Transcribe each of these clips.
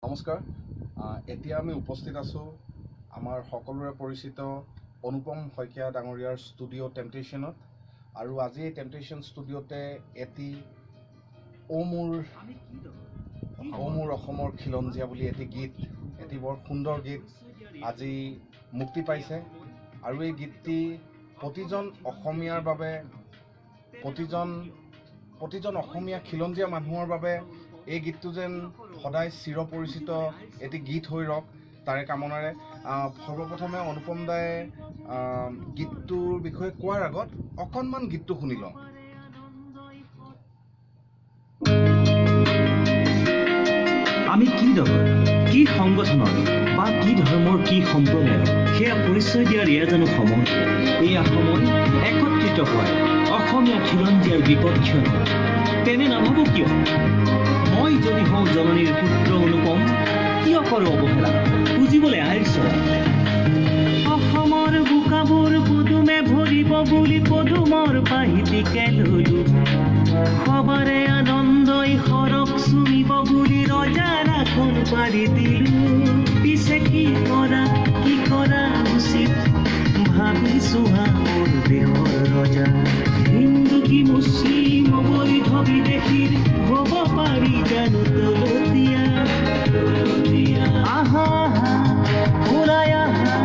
নমস্কাৰ, এতিয়া আমি উপস্থিত আছোঁ আমাৰ সকলোৰে পৰিচিত অনুপম শইকীয়া ডাঙৰীয়াৰ ষ্টুডিঅ' টেম্পটেশ্যনত। আৰু আজি এই টেম্পটেশ্যন ষ্টুডিঅ'তে এটি অ' মোৰ অসমৰ খিলঞ্জীয়া বুলি এটি গীত, এটি বৰ সুন্দৰ গীত আজি মুক্তি পাইছে। আৰু এই গীতটি প্ৰতিজন অসমীয়াৰ বাবে, প্ৰতিজন অসমীয়া খিলঞ্জীয়া মানুহৰ বাবে এই গীতটো যেন সদায় চিৰপৰিচিত এটি গীত হৈ ৰওক তাৰে কামনাৰে সৰ্বপ্ৰথমে অনুপম দাই গীতটোৰ বিষয়ে কোৱাৰ আগত অকণমান গীতটো শুনি লওঁ। আমি কি দলৰ, কি সংগঠনৰ বা কি ধৰ্মৰ, কি সম্প্ৰদায়ৰ সেয়া পৰিচয় দিয়াৰ এয়া জানো সময়? এয়া সময় একত্ৰিত হোৱাৰ, অসমীয়া খিলঞ্জীয়াৰ বিপক্ষত। তেনে নাভাবো কিয়? মই যদি হওঁ জননীৰ পুত্ৰ অনুপম, কিয় কৰোঁ অৱহেলা? বুজিবলৈ আইৰ চৰাই। অসমৰ বোকাবোৰ পদুমে ভৰিব বুলি পদুমৰ পাহিটিকে ললো, সবাৰে আনন্দই সৰক চুমিব বুলি ৰজাৰ আসন পাৰি দিলো। পিছে কি কৰা উচিত ভাবিছো মোৰ দেশৰ ৰজা। হিন্দু কি মুছলিম অবৈধ বিদেশীৰ হ'ব পাৰি জানো তলতীয়া? আহা আহা ওলাই আহা,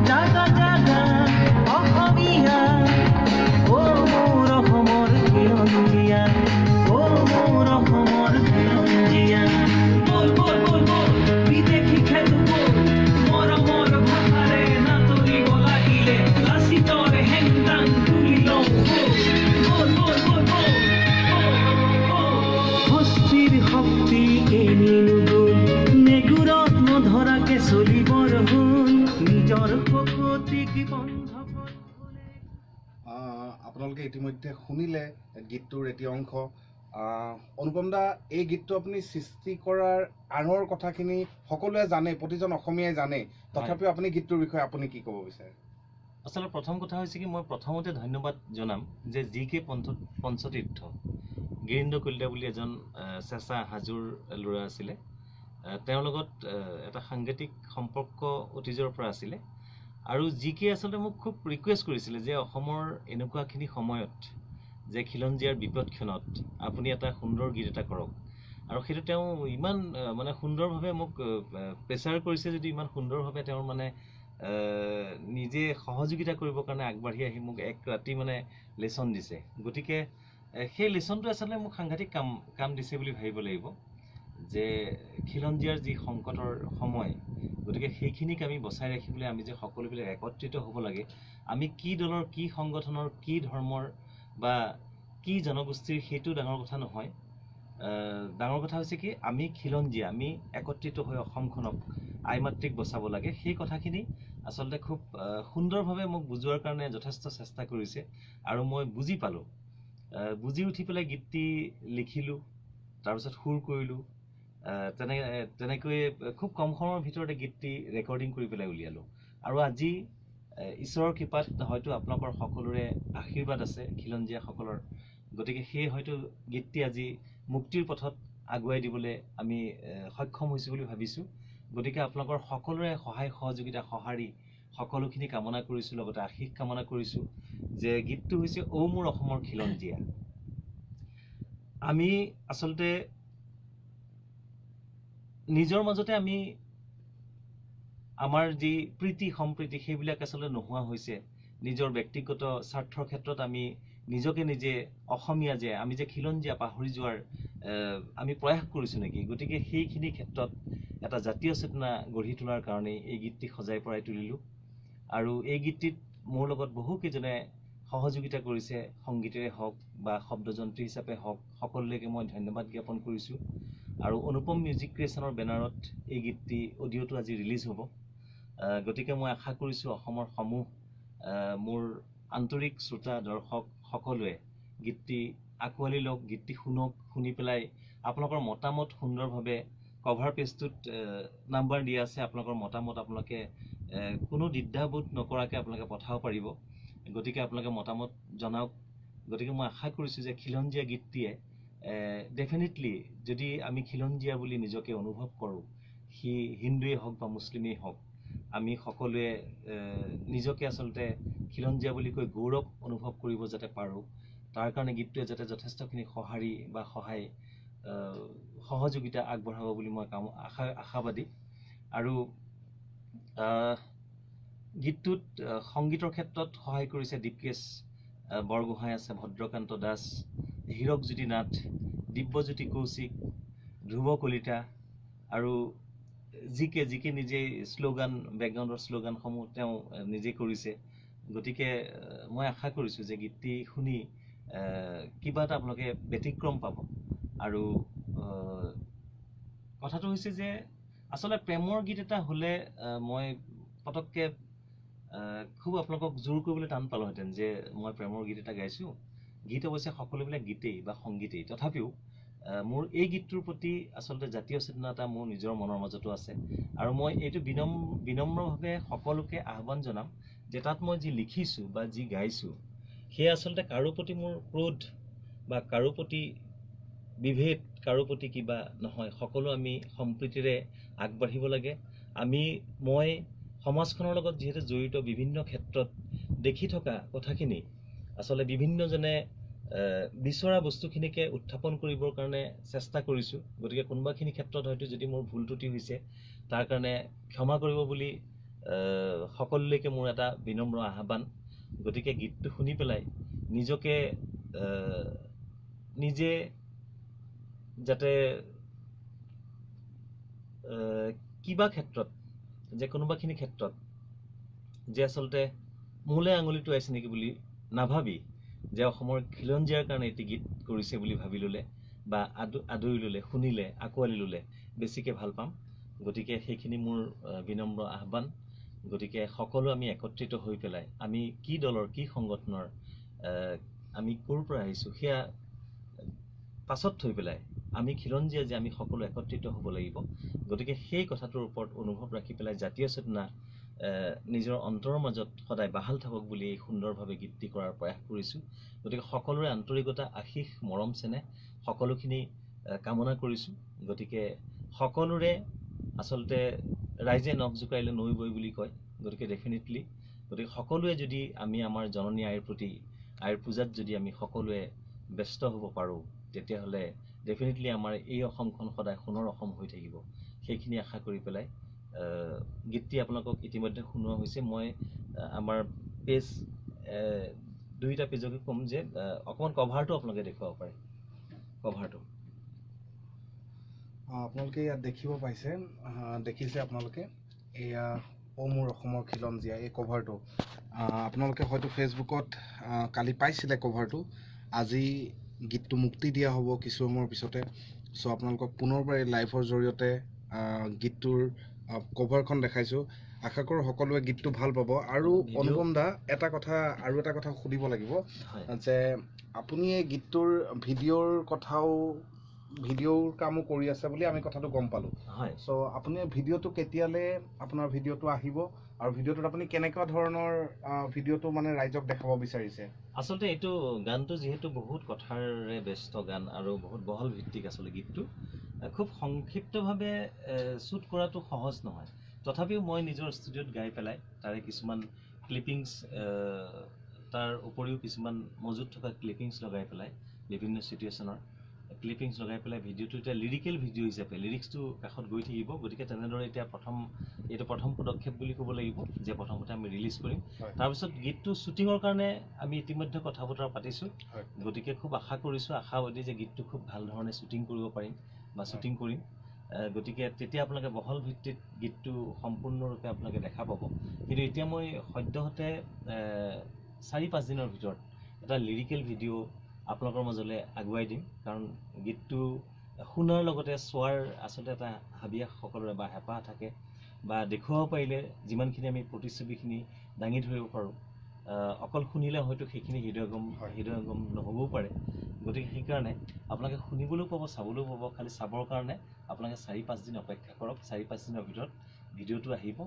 জাগা জাগা অসমীয়া, অ মোৰ অসমৰ খিলঞ্জীয়া, অ মোৰ অসমৰ খিলঞ্জীয়া। বল বল বল বল বিদেশী খেলো বল, মৰমৰ ভাষাৰে নাতৰিব লাগিলে লাচিতৰ হেংদাং তুলি লওঁ বল বল বল বল বল। হস্তিৰ শক্তি কেনিনো গ'ল, নেগুৰত নধৰাকে চলিবৰ হ'ল, নিজৰ শকতিক বন্ধ। আপোনালোকে ইতিমধ্যে শুনিলে গীতটোৰ এটি অংশ। অনুপম দা, এই গীতটো আপুনি সৃষ্টি কৰাৰ আঁৰৰ কথাখিনি সকলোৱে জানে, প্ৰতিজন অসমীয়াই জানে, তথাপিও আপুনি গীতটোৰ বিষয়ে আপুনি কি ক'ব বিচাৰে? আচলতে প্ৰথম কথা হৈছে কি, মই প্ৰথমতে ধন্যবাদ জনাম যে জি কে পঞ্চতীৰ্থ গিৰীন্দ্ৰ কলিতা বুলি এজন চেঁচা হাজোৰ ল'ৰা আছিলে, তেওঁৰ লগত এটা সাংঘাতিক সম্পৰ্ক অতীজৰ পৰা আছিলে। আৰু জি কে আচলতে মোক খুব ৰিকুৱেষ্ট কৰিছিলে যে অসমৰ এনেকুৱাখিনি সময়ত যে খিলঞ্জীয়াৰ বিপদক্ষণত আপুনি এটা সুন্দৰ গীত এটা কৰক। আৰু সেইটো তেওঁ ইমান মানে সুন্দৰভাৱে মোক প্ৰেছাৰ কৰিছে, যদি ইমান সুন্দৰভাৱে তেওঁৰ মানে নিজে সহযোগিতা কৰিবৰ কাৰণে আগবাঢ়ি আহি মোক এক ৰাতি মানে লেচন দিছে। গতিকে সেই লেচনটো আচলতে মোক সাংঘাতিক কাম দিছে বুলি ভাবিব লাগিব যে খিলঞ্জীয়াৰ যি সংকটৰ সময়, গতিকে সেইখিনিক আমি বচাই ৰাখিবলৈ আমি যে সকলোবিলাক একত্ৰিত হ'ব লাগে। আমি কি দলৰ, কি সংগঠনৰ, কি ধৰ্মৰ বা কি জনগোষ্ঠীৰ সেইটো ডাঙৰ কথা নহয়। ডাঙৰ কথা হৈছে কি আমি খিলঞ্জীয়া, আমি একত্ৰিত হৈ অসমখনক আই মাতৃক বচাব লাগে। সেই কথাখিনি আচলতে খুব সুন্দৰভাৱে মোক বুজোৱাৰ কাৰণে যথেষ্ট চেষ্টা কৰিছে আৰু মই বুজি পালোঁ। বুজি উঠি পেলাই গীতটি লিখিলোঁ, তাৰপিছত সুৰ কৰিলোঁ, তেনেকৈয়ে খুব কম সময়ৰ ভিতৰতে গীতটি ৰেকৰ্ডিং কৰি পেলাই উলিয়ালোঁ। আৰু আজি ঈশ্বৰৰ কৃপাত হয়তো আপোনালোকৰ সকলোৰে আশীৰ্বাদ আছে খিলঞ্জীয়াসকলৰ, গতিকে সেই হয়তো গীতটি আজি মুক্তিৰ পথত আগুৱাই দিবলৈ আমি সক্ষম হৈছোঁ বুলি ভাবিছোঁ। গতিকে আপোনালোকৰ সকলোৰে সহায় সহযোগিতা সঁহাৰি সকলোখিনি কামনা কৰিছোঁ, লগতে আশীষ কামনা কৰিছোঁ যে গীতটো হৈছে অ' মোৰ অসমৰ খিলঞ্জীয়া। আমি আচলতে নিজৰ মাজতে আমি আমাৰ যি প্ৰীতি সম্প্ৰীতি সেইবিলাক আচলতে নোহোৱা হৈছে। নিজৰ ব্যক্তিগত স্বাৰ্থৰ ক্ষেত্ৰত আমি নিজকে নিজে অসমীয়া যে আমি যে খিলঞ্জীয়া পাহৰি যোৱাৰ আমি প্ৰয়াস কৰিছোঁ নেকি? গতিকে সেইখিনি ক্ষেত্ৰত এটা জাতীয় চেতনা গঢ়ি তোলাৰ কাৰণেই এই গীতটি সজাই পৰাই তুলিলোঁ। আৰু এই গীতটিত মোৰ লগত বহুকেইজনে সহযোগিতা কৰিছে, সংগীতেৰে হওক বা শব্দযন্ত্ৰী হিচাপে হওক, সকলোলৈকে মই ধন্যবাদ জ্ঞাপন কৰিছোঁ। আৰু অনুপম মিউজিক ক্ৰিয়েশ্যনৰ বেনাৰত এই গীতটি অডিঅ'টো আজি ৰিলিজ হ'ব। গতিকে মই আশা কৰিছোঁ অসমৰ সমূহ মোৰ আন্তৰিক শ্ৰোতা দৰ্শক সকলোৱে গীতটি আঁকোৱালি লওক, গীতটি শুনক, শুনি পেলাই আপোনালোকৰ মতামত সুন্দৰভাৱে কভাৰ পেজটোত নাম্বাৰ দিয়া আছে, আপোনালোকৰ মতামত আপোনালোকে কোনো দ্বিধাবোধ নকৰাকৈ আপোনালোকে পঠাব পাৰিব। গতিকে আপোনালোকে মতামত জনাওক। গতিকে মই আশা কৰিছোঁ যে খিলঞ্জীয়া গীতটিয়ে ডেফিনেটলি যদি আমি খিলঞ্জীয়া বুলি নিজকে অনুভৱ কৰোঁ, সি হিন্দুৱেই হওক বা মুছলিমেই হওক, আমি সকলোৱে নিজকে আচলতে খিলঞ্জীয়া বুলি কৈ গৌৰৱ অনুভৱ কৰিব যাতে পাৰোঁ, তাৰ কাৰণে গীতটোৱে যাতে যথেষ্টখিনি সঁহাৰি বা সহায় সহযোগিতা আগবঢ়াব বুলি মই আশাবাদী। আৰু গীতটোত সংগীতৰ ক্ষেত্ৰত সহায় কৰিছে দীপকেশ বৰগোহাঁই আছে, ভদ্ৰকান্ত দাস, হীৰকজ্যোতি নাথ, দিব্যজ্যোতি কৌশিক, ধ্ৰুৱ কলিতা আৰু জি কে নিজেই শ্লোগান, বেকগ্ৰাউণ্ডৰ শ্লোগানসমূহ তেওঁ নিজেই কৰিছে। গতিকে মই আশা কৰিছোঁ যে গীতটি শুনি কিবা এটা আপোনালোকে ব্যতিক্ৰম পাব। আৰু কথাটো হৈছে যে আচলতে প্ৰেমৰ গীত এটা হ'লে মই পটককৈ খুব আপোনালোকক জোৰ কৰিবলৈ টান পালোহেঁতেন যে মই প্ৰেমৰ গীত এটা গাইছোঁ। গীত অৱশ্যে সকলোবিলাক গীতেই বা সংগীতেই, তথাপিও মোৰ এই গীতটোৰ প্ৰতি আচলতে জাতীয় চেতনা এটা মোৰ নিজৰ মনৰ মাজতো আছে। আৰু মই এইটো বিনম্ৰভাৱে সকলোকে আহ্বান জনাম যে তাত মই যি লিখিছোঁ বা যি গাইছোঁ, সেয়া আচলতে কাৰো প্ৰতি মোৰ ক্ৰোধ বা কাৰো প্ৰতি বিভেদ, কাৰো প্ৰতি কিবা নহয়। সকলো আমি সম্প্ৰীতিৰে আগবাঢ়িব লাগে। মই সমাজখনৰ লগত যিহেতু জড়িত, বিভিন্ন ক্ষেত্ৰত দেখি থকা কথাখিনি আচলতে বিভিন্নজনে বিচৰা বস্তুখিনিকে উত্থাপন কৰিবৰ কাৰণে চেষ্টা কৰিছোঁ। গতিকে কোনোবাখিনি ক্ষেত্ৰত হয়তো যদি মোৰ ভুল ত্ৰুটি হৈছে, তাৰ কাৰণে ক্ষমা কৰিব বুলি সকলোলৈকে মোৰ এটা বিনম্ৰ আহ্বান। গতিকে গীতটো শুনি পেলাই নিজকে নিজে যাতে কিবা ক্ষেত্ৰত যে কোনোবাখিনি ক্ষেত্ৰত যে আচলতে মোলৈ আঙুলি টোৱাইছে নেকি বুলি নাভাবি যে অসমৰ খিলঞ্জীয়াৰ কাৰণে এটি গীত কৰিছে বুলি ভাবি ল'লে বা আদৰি ল'লে, শুনিলে, আঁকোৱালি ল'লে বেছিকৈ ভাল পাম। গতিকে সেইখিনি মোৰ বিনম্ৰ আহ্বান। গতিকে সকলো আমি একত্ৰিত হৈ পেলাই আমি কি দলৰ, কি সংগঠনৰ, আমি ক'ৰ পৰা আহিছোঁ সেয়া পাছত থৈ পেলাই আমি খিলঞ্জীয়া যে আমি সকলো একত্ৰিত হ'ব লাগিব। গতিকে সেই কথাটোৰ ওপৰত অনুভৱ ৰাখি পেলাই জাতীয় চেতনা নিজৰ অন্তৰৰ মাজত সদায় বাহাল থাকক বুলি এই সুন্দৰভাৱে গীতটি কৰাৰ প্ৰয়াস কৰিছোঁ। গতিকে সকলোৰে আন্তৰিকতা, আশীষ, মৰম, চেনেহ সকলোখিনি কামনা কৰিছোঁ। গতিকে সকলোৰে আচলতে ৰাইজে নখ জোকাৰিলে নৈ বৈ বুলি কয়, গতিকে ডেফিনেটলি গতিকে সকলোৱে যদি আমি আমাৰ জননী আইৰ প্ৰতি, আইৰ পূজাত যদি আমি সকলোৱে ব্যস্ত হ'ব পাৰোঁ, তেতিয়াহ'লে ডেফিনেটলি আমাৰ এই অসমখন সদায় সোণৰ অসম হৈ থাকিব। সেইখিনি আশা কৰি পেলাই গীতটি আপোনালোকক ইতিমধ্যে শুনোৱা হৈছে। মই আমাৰ পেজ, দুয়োটা পেজকে ক'ম যে অকণমান কভাৰটো আপোনালোকে দেখুৱাব পাৰে, কভাৰটো। আপোনালোকে ইয়াত দেখিব পাইছে, দেখিছে আপোনালোকে এয়া অ' মোৰ অসমৰ খিলঞ্জীয়া এই কভাৰটো। আপোনালোকে হয়তো ফেচবুকত কালি পাইছিলে কভাৰটো। আজি গীতটো মুক্তি দিয়া হ'ব কিছু সময়ৰ পিছতে। চ' আপোনালোকক পুনৰবাৰ এই লাইভৰ জৰিয়তে গীতটোৰ কভাৰখন দেখাইছোঁ। আশা কৰোঁ সকলোৱে গীতটো ভাল পাব। আৰু অনুপম দা, এটা কথা আৰু এটা কথা সুধিব লাগিব যে আপুনি এই গীতটোৰ ভিডিঅ'ৰ কথাও, ভিডিঅ'ৰ কামো কৰি আছে বুলি আমি কথাটো গম পালোঁ। চ' আপুনি ভিডিঅ'টো কেতিয়ালৈ, আপোনাৰ ভিডিঅ'টো আহিব আৰু ভিডিঅ'টোত আপুনি কেনেকুৱা ধৰণৰ ভিডিঅ'টো মানে ৰাইজক দেখাব বিচাৰিছে? আচলতে এইটো গানটো যিহেতু বহুত কথাৰে ব্যস্ত গান আৰু বহুত বহল ভিত্তিক, আচলতে গীতটো খুব সংক্ষিপ্তভাৱে শ্বুট কৰাটো সহজ নহয়। তথাপিও মই নিজৰ ষ্টুডিঅ'ত গাই পেলাই তাৰে কিছুমান ক্লিপিংছ, তাৰ উপৰিও কিছুমান মজুত থকা ক্লিপিংছ লগাই পেলাই, বিভিন্ন চিটুৱেশ্যনৰ ক্লিপিংছ লগাই পেলাই ভিডিঅ'টো এতিয়া লিৰিকেল ভিডিঅ' হিচাপে লিৰিক্সটো কাষত গৈ থাকিব। গতিকে তেনেদৰে এতিয়া প্ৰথম এইটো প্ৰথম পদক্ষেপ বুলি ক'ব লাগিব যে প্ৰথমতে আমি ৰিলিজ কৰিম, তাৰপিছত গীতটো শ্বুটিঙৰ কাৰণে আমি ইতিমধ্যে কথা বতৰা পাতিছোঁ। গতিকে খুব আশা কৰিছোঁ, আশাবাদী যে গীতটো খুব ভাল ধৰণে শ্বুটিং কৰিব পাৰিম বা শ্বুটিং কৰিম। গতিকে তেতিয়া আপোনালোকে বহল ভিত্তিত গীতটো সম্পূৰ্ণৰূপে আপোনালোকে দেখা পাব। কিন্তু এতিয়া মই সদ্যহতে 4-5 দিনৰ ভিতৰত এটা লিৰিকেল ভিডিঅ' আপোনালোকৰ মাজলৈ আগুৱাই দিম। কাৰণ গীতটো শুনাৰ লগতে চোৱাৰ আচলতে এটা হাবিয়াস সকলোৰে বা হেঁপাহ থাকে, বা দেখুৱাব পাৰিলে যিমানখিনি আমি প্ৰতিচ্ছবিখিনি দাঙি ধৰিব পাৰোঁ, অকল শুনিলে হয়তো সেইখিনি হৃদয়ংগম নহ'বও পাৰে। গতিকে সেইকাৰণে আপোনালোকে শুনিবলৈও পাব, চাবলৈও পাব। খালি চাবৰ কাৰণে আপোনালোকে 4-5 দিন অপেক্ষা কৰক, 4-5 দিনৰ ভিতৰত ভিডিঅ'টো আহিব।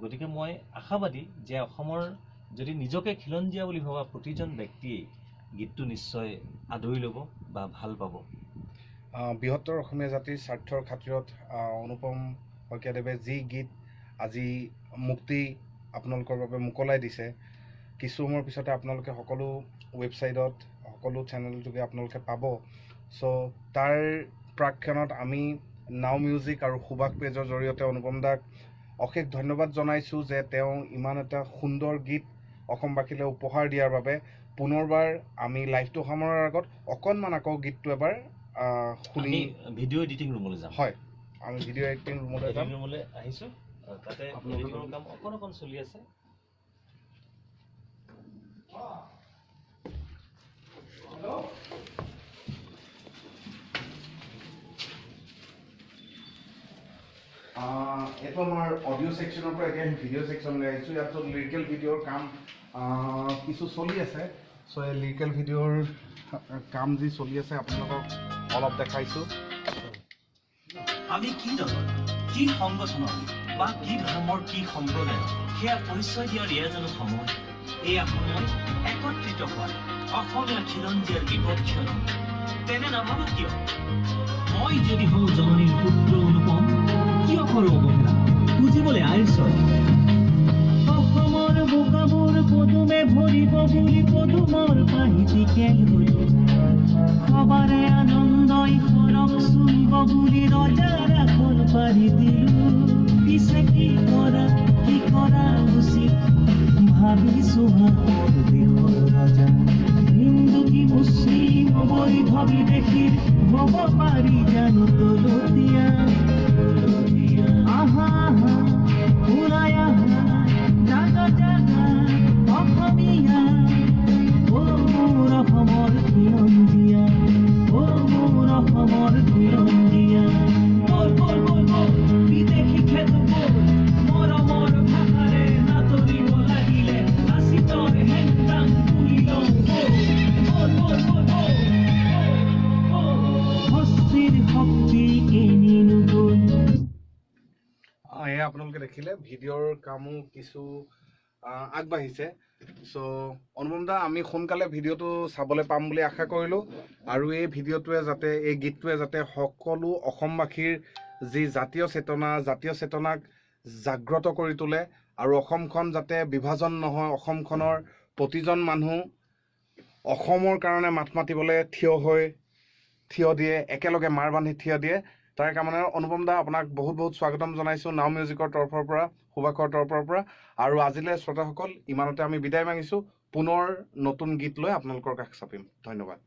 গতিকে মই আশাবাদী যে অসমৰ যদি নিজকে খিলঞ্জীয়া বুলি ভবা প্ৰতিজন ব্যক্তিয়েই গীতটো নিশ্চয় আদৰি ল'ব বা ভাল পাব। বৃহত্তৰ অসমীয়া জাতিৰ স্বাৰ্থৰ খাতিৰত অনুপম শইকীয়াদেৱে যি গীত আজি মুক্তি আপোনালোকৰ বাবে মোকলাই দিছে, কিছু সময়ৰ পিছতে আপোনালোকে সকলো ৱেবছাইটত, সকলো চেনেল যোগে আপোনালোকে পাব। চ' তাৰ প্ৰাকক্ষণত আমি নাও মিউজিক আৰু সুভাষ পেজৰ জৰিয়তে অনুপম দাক অশেষ ধন্যবাদ জনাইছোঁ যে তেওঁ ইমান এটা সুন্দৰ গীত অসমবাসীলৈ উপহাৰ দিয়াৰ বাবে। পুনৰবাৰ আমি লাইভটো সামৰাৰ আগত অকণমান আকৌ গীতটো এবাৰ শুনি ভিডিঅ' এডিটিং ৰুমলৈ যাম। হয়, আমি ভিডিঅ' এডিটিং ৰুমলৈ যাম। ৰুমলৈ আহিছোঁ, তাতে এডিটিঙৰ কাম অকণ অকণ চলি আছে। এইটো আমাৰ অডিঅ' ছেকশ্যনৰ পৰা এতিয়া আমি ভিডিঅ' ছেকশ্যনলৈ আহিছোঁ। ইয়াত য'ত লিৰিকেল ভিডিঅ'ৰ কাম কিছু চলি আছে। চ' এই লিৰিকেল ভিডিঅ'ৰ কাম যি চলি আছে আপোনালোকক অলপ দেখাইছোঁ। আমি কি দলৰ, কি সংগঠনৰ বা কি ধৰ্মৰ, কি সম্প্ৰদায়ৰ সেয়া পৰিচয় দিয়াৰ এয়া জানো সময়? এয়া সময় একত্ৰিত হোৱাৰ, অসমীয়া খিলঞ্জীয়াৰ বিপক্ষে নহয়। তেনে নাভাবা কিয়? মই যদি হওঁ জননীৰ পুত্ৰ অনুপম, কিয় কৰোঁ অৱহেলা? বুজিবলৈ আইৰ চৰণ। অসমৰ বোকাবোৰ পদুমে ভৰিব বুলি পদুমৰ পাহিটিকে ললো, সবাৰে আনন্দই সৰক চুমিব বুলি ৰজাৰ আসন পাৰি দিলো। পিছে কি কৰা, কি কৰা উচিত ভাবিছো মোৰ দেশৰ ৰজা। হিন্দু কি মুছলিম, অবৈধ বিদেশীৰ হ'ব পাৰি জানো তলতীয়া? আহা আহা ওলাই আহা, জাগা জাগা অসমীয়া, অ মোৰ অসমৰ খিলঞ্জীয়া, অ মোৰ অসমৰ খিলঞ্জীয়া। বল বল বল বল বিদেশী খেদো বল, মৰমৰ ভাষাৰে নাতৰিব লাগিলে লাচিতৰ হেংদাং তুলি লওঁ বল বল বল বল বল। হস্তিৰ শক্তি কেনিনো গ'ল? এয়া আপোনালোকে দেখিলে ভিডিঅ'ৰ কামো কিছু আগবাঢ়িছে। চ' অনুপম দা, আমি সোনকালে ভিডিঅ'টো চাবলৈ পাম বুলি আশা কৰিলোঁ। আৰু এই ভিডিঅ'টোৱে যাতে, এই গীতটোৱে যাতে সকলো অসমবাসীৰ যি জাতীয় চেতনা, জাতীয় চেতনাক জাগ্ৰত কৰি তোলে আৰু অসমখন যাতে বিভাজন নহয়, অসমখনৰ প্ৰতিজন মানুহ অসমৰ কাৰণে মাত মাতিবলৈ থিয় দিয়ে, একেলগে মাৰ বান্ধি থিয় দিয়ে, তাৰ কামনাৰে অনুপম দা আপোনাক বহুত বহুত স্বাগতম জনাইছোঁ নাও মিউজিকৰ তৰফৰ পৰা, সুভাষৰ তৰফৰ পৰা। আৰু আজিলৈ শ্ৰোতাসকল ইমানতে আমি বিদায় মাগিছোঁ। পুনৰ নতুন গীত লৈ আপোনালোকৰ কাষ চাপিম। ধন্যবাদ।